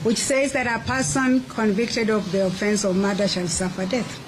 which says that a person convicted of the offense of murder shall suffer death.